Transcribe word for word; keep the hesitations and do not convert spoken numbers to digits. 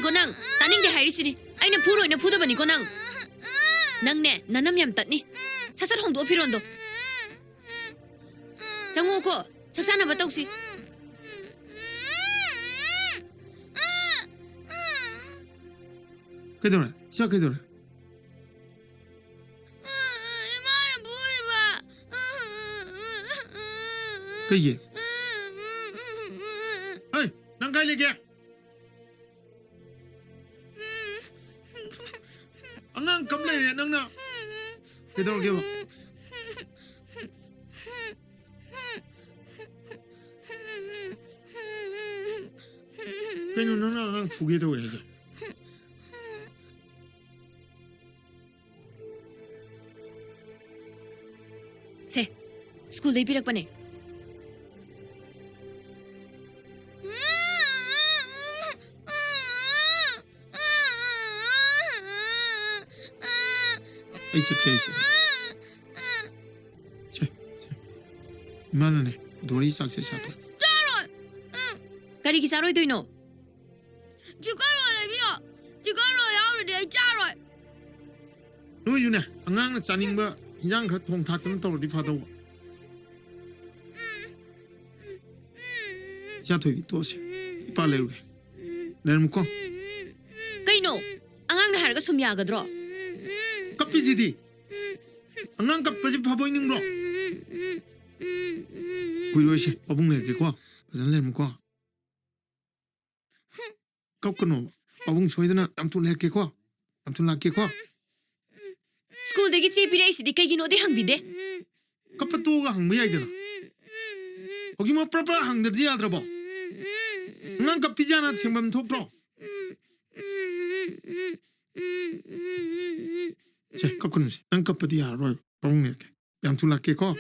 ꯀꯣ ꯅꯪ? ꯇꯥꯅꯤꯡꯗꯦ ꯍꯥꯏꯔꯤꯁꯤꯅꯤ꯫ ꯑꯩꯅ ꯐꯨꯔꯣꯏꯅ ꯐꯨꯗꯕꯅꯤꯀꯣ ꯅꯪ꯫ ꯅꯪꯅꯦ, ꯅꯅꯝ ꯌꯥꯝ ꯇꯠꯅꯤ꯫ ꯁꯠ ꯁꯠ ꯍꯣꯡꯗꯣꯛꯑꯣ ꯐꯤꯔꯣꯟꯗꯣ꯫ ꯆꯪꯉꯣꯀꯣ, ꯆꯥꯛ ꯆꯥꯅꯕ ꯇꯧꯁꯤ꯫ ꯀꯩꯗꯧꯔꯦ? ꯏꯆꯥ ꯀꯩꯗꯧꯔꯦ? ꯏꯃꯥꯅ ꯐꯨꯔꯤꯕ꯫ ꯀꯩꯒꯤ? ꯍꯩ, ꯅꯪ ꯀꯥꯏ ꯂꯩꯒꯦ? ꯑꯉꯥꯡ ꯀꯞ ꯂꯩꯔꯦ ꯅꯪꯅ꯫ ꯀꯩꯗꯧꯔꯒꯦꯕ? ꯀꯩꯅꯣ ꯅꯪꯅ ꯑꯉꯥꯡ ꯐꯨꯒꯦ ꯇꯧꯋꯦ ꯍꯥꯏꯁꯦ? ꯁꯦ, ꯁ꯭ꯀꯨꯜꯗꯩ ꯄꯤꯔꯛꯄꯅꯦ꯫ ꯑꯩ ꯆꯠꯀꯦ, ꯑꯩ ꯆꯠꯀꯦ꯫ ꯁꯦ, ꯁꯦ꯫ ꯏꯃꯥꯅꯅꯦ, ꯄꯨꯊꯣꯔꯛꯏ ꯆꯥꯛꯁꯦ ꯆꯥꯊꯣꯛ꯫ ꯆꯥꯔꯣꯏ꯫ ꯀꯔꯤꯒꯤ ꯆꯥꯔꯣꯏꯗꯣꯏꯅꯣ? ꯆꯤꯛꯀꯟ ꯔꯣꯜ ꯂꯩꯕꯤꯌꯣ꯫ ꯆꯤꯛꯀꯟ ꯔꯣꯜ ꯌꯥꯎꯗ꯭ꯔꯗꯤ ꯑꯩ ꯆꯥꯔꯣꯏ꯫ ꯅꯣꯏꯁꯨꯅꯦ, ꯑꯉꯥꯡꯅ ꯆꯥꯅꯤꯡꯕ ꯍꯤꯟꯖꯥꯡ ꯈꯔ ꯊꯣꯡ ꯊꯥꯛꯇꯅ ꯇꯧꯔꯗꯤ ꯐꯗꯧꯕ꯫ ꯏꯆꯥ ꯊꯣꯏꯕꯤ, ꯇꯣꯛꯑꯁꯤ꯫ ꯏꯄꯥ ꯂꯩꯔꯨꯒꯦ꯫ ꯂꯩꯔꯝꯃꯨꯀꯣ꯫ ꯀꯩꯅꯣ? ꯑꯉꯥꯡꯅ ꯍꯥꯏꯔꯒ ꯁꯨꯝ ꯌꯥꯒꯗ꯭ꯔꯣ? ꯀꯞꯄꯤꯁꯤꯗꯤ꯫ ꯑꯉꯥꯡ ꯀꯞꯄꯁꯤ ꯐꯕꯣꯏ ꯅꯤꯡꯕ꯭ꯔꯣ? ꯀꯨꯏꯔꯣꯏꯁꯦ, ꯄꯥꯕꯨꯡ ꯂꯩꯔꯛꯀꯦꯀꯣ꯫ ꯐꯖꯅ ꯂꯩꯔꯝꯃꯨꯀꯣ꯫ ꯀꯞꯀꯅꯣ꯫ ꯄꯥꯕꯨꯡ ꯁꯣꯏꯗꯅ ꯌꯥꯝ ꯊꯨꯅ ꯂꯩꯔꯛꯀꯦꯀꯣ꯫ ꯌꯥꯝ ꯊꯨꯅ ꯂꯥꯛꯀꯦꯀꯣ꯫ ꯁ꯭ꯀꯨꯜꯗꯒꯤ ꯆꯦ ꯄꯤꯔꯛꯏꯁꯤꯗꯤ ꯀꯩꯒꯤꯅꯣꯗꯤ ꯍꯪꯕꯤꯗꯦ꯫ ꯀꯞꯄ ꯇꯣꯛꯑꯒ ꯍꯪꯕ ꯌꯥꯏꯗꯅ꯫ ꯍꯧꯖꯤꯛꯃꯛ ꯄ꯭ꯔꯞ ꯄ꯭ꯔꯞ ꯍꯪꯗ꯭ꯔꯗꯤ ꯌꯥꯗ꯭ꯔꯕꯣ? ꯑꯉꯥꯡ ꯀꯞꯄꯤꯖꯥꯅ ꯊꯦꯡꯐꯝ ꯊꯣꯛꯇ꯭ꯔꯣ? ꯁꯦ, ꯀꯞꯀꯅꯨꯁꯦ꯫ ꯅꯪ ꯀꯞꯄꯗꯤ ꯌꯥꯔꯔꯣꯏ꯫ ꯄꯥꯕꯨꯡ ꯂꯩꯔꯛꯀꯦ꯫ ꯌꯥꯝ ꯊꯨꯅ ꯂꯥꯛꯀꯦꯀꯣ꯫